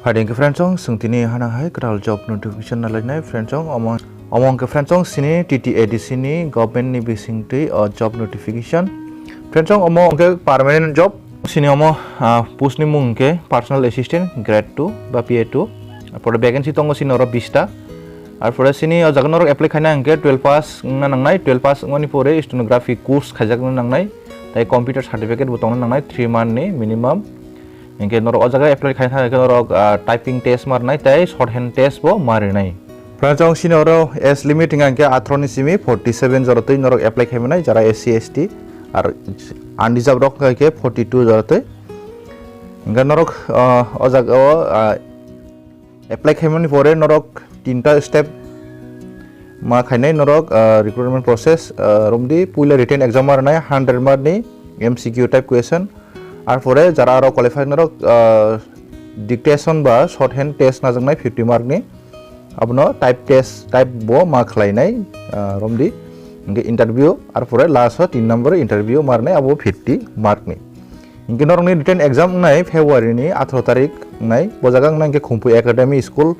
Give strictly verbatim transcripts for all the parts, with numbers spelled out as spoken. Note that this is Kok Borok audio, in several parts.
Phaidi hwnkhe friends, chwng tini hana hai kwtal job notification nalainai friends, omo, omo hwnkhe friends, chini T T A D C ni government ni bisingtwi o job notification. Friends, omo hwnkhe permanent job, chini omo, ah, post ni mung hwnkhe personal assistant grade two ba P A two. Arpore vacancy tongo chini oro bista. Arpore chini o jaga norok apply khaina hwnkhe twelve pass wngna nangnai, twelve pass wngmani pore stenography course khaijakna nangnai, tai computer certificate bo tongna nangnai three month ni minimum. Hingke norok o jaga apply khaina thangkhe norok, ah, typing test ma rwnai tei short hand test bo ma rwnai. Friends, ang chini oro age limit hingka hingke atharo ni simi forty seven jora twi norok apply khai manai, jara S C S T ar unreserved rok hingke forty two jora twi. Hingke norok, ah, o jaga o, ah, apply khaimani pore norok tinta step ma khainai norok, ah, recruitment process, ah, romdi puila written exam ma rwnai hundred mark ni M C Q type question. Arpore jara aro qualify norok, ah, dictation ba short hand test najaknai fifty mark ni. Abono type test, type bo ma khlainai, ah, romdi. Hingke interview, arpore last o tin number interview ma rwnai abo fifty mark ni. Hingke norokni written exam wngnai February ni atharo tarik wngnai. Bo jaga wngnai hingke Khumpui Academy School,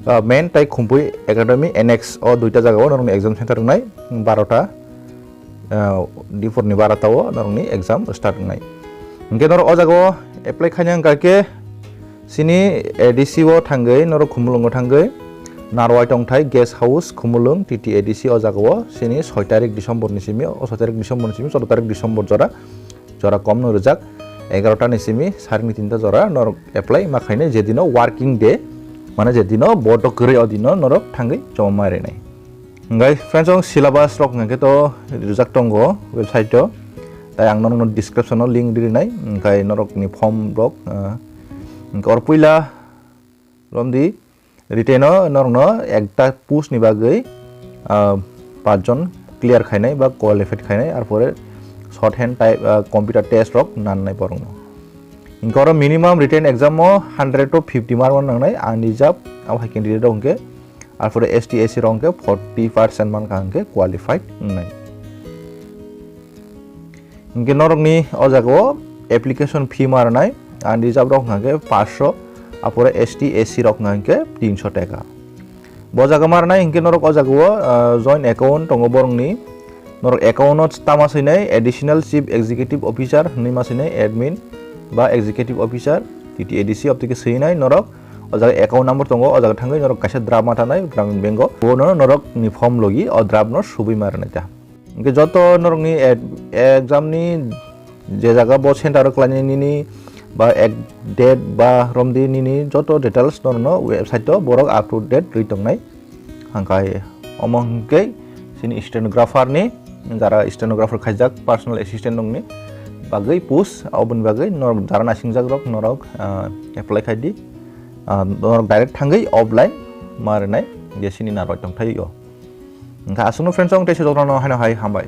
ah, main tai Khumpui Academy annex o duita jaga o norokni exam center wngnai barota, ah, dipor ni barota o norokni exam start wngnai. Hingke norok o jaga o apply khaina hingka khe chini A D C o thangwi norok Khumulwng o thangwi Narwai tongthai guest house Khumulwng T T A D C o jaga o chini soi tarik December ni simi, o soi tarik December ni simi chwda tarik December jora. Jora kom no rijak egarota ni simi sarik ni tinta jora norok apply ma khainai, je dino working day, mane je dino boto kwrwi o dino norok thangwi joma ma rinai. Hingkai friends, o syllabus rok hingke to rijak tongo website o, tai ang norokno description o link rinai, hingkai norokni form rok, ah, hingke or puila romdi written o norokno ekta post ni bagwi, ah, pachjon clear khainai ba qualified khainai, arpore short hand type, ah, computer test rok nannai borokno. Hingke oro minimum written exam o hundred to fifty mark o nangnai, unreserved abo hai candidate rok hingke, arpore S T S C rok hingke forty percent mankha hingke qualified wngnai. Hingke norokni o jaga o application fee ma rwnai, unreserved rok hingke paanch sho, arpore S T S C rok hingke tin sho taka. Bo jaga ma rwnai hingke norok o jaga o, ah, joint account tongo borokni. Norok account o tama swinai additional chief executive officer hinwi ma swinai admin ba executive officer T T A D C optike swinai norok o jaga account number tongo, o jaga thangwi norok kaisa draft ma tanai Gramin Bank o, bono norok ni form logi o draft no subui ma rwnai ta. Hingke joto norokni ad-, exam ni je jaga bo center o khlainai nini ba ek date ba romdi nini joto details norokno website o borok up to date rwi tongnai. Hingkai omo hingke chini stenographer ni, jara stenographer khaijak personal assistant nongni bagwi post, oboni bagwi norok jara naisingjakrok norok, ah, apply khaidi, ah, norok direct thangwi offline ma rwnai je chini narwai tongthai o. Hingke aswkno friends, ang teisa jotono haino hai hambai.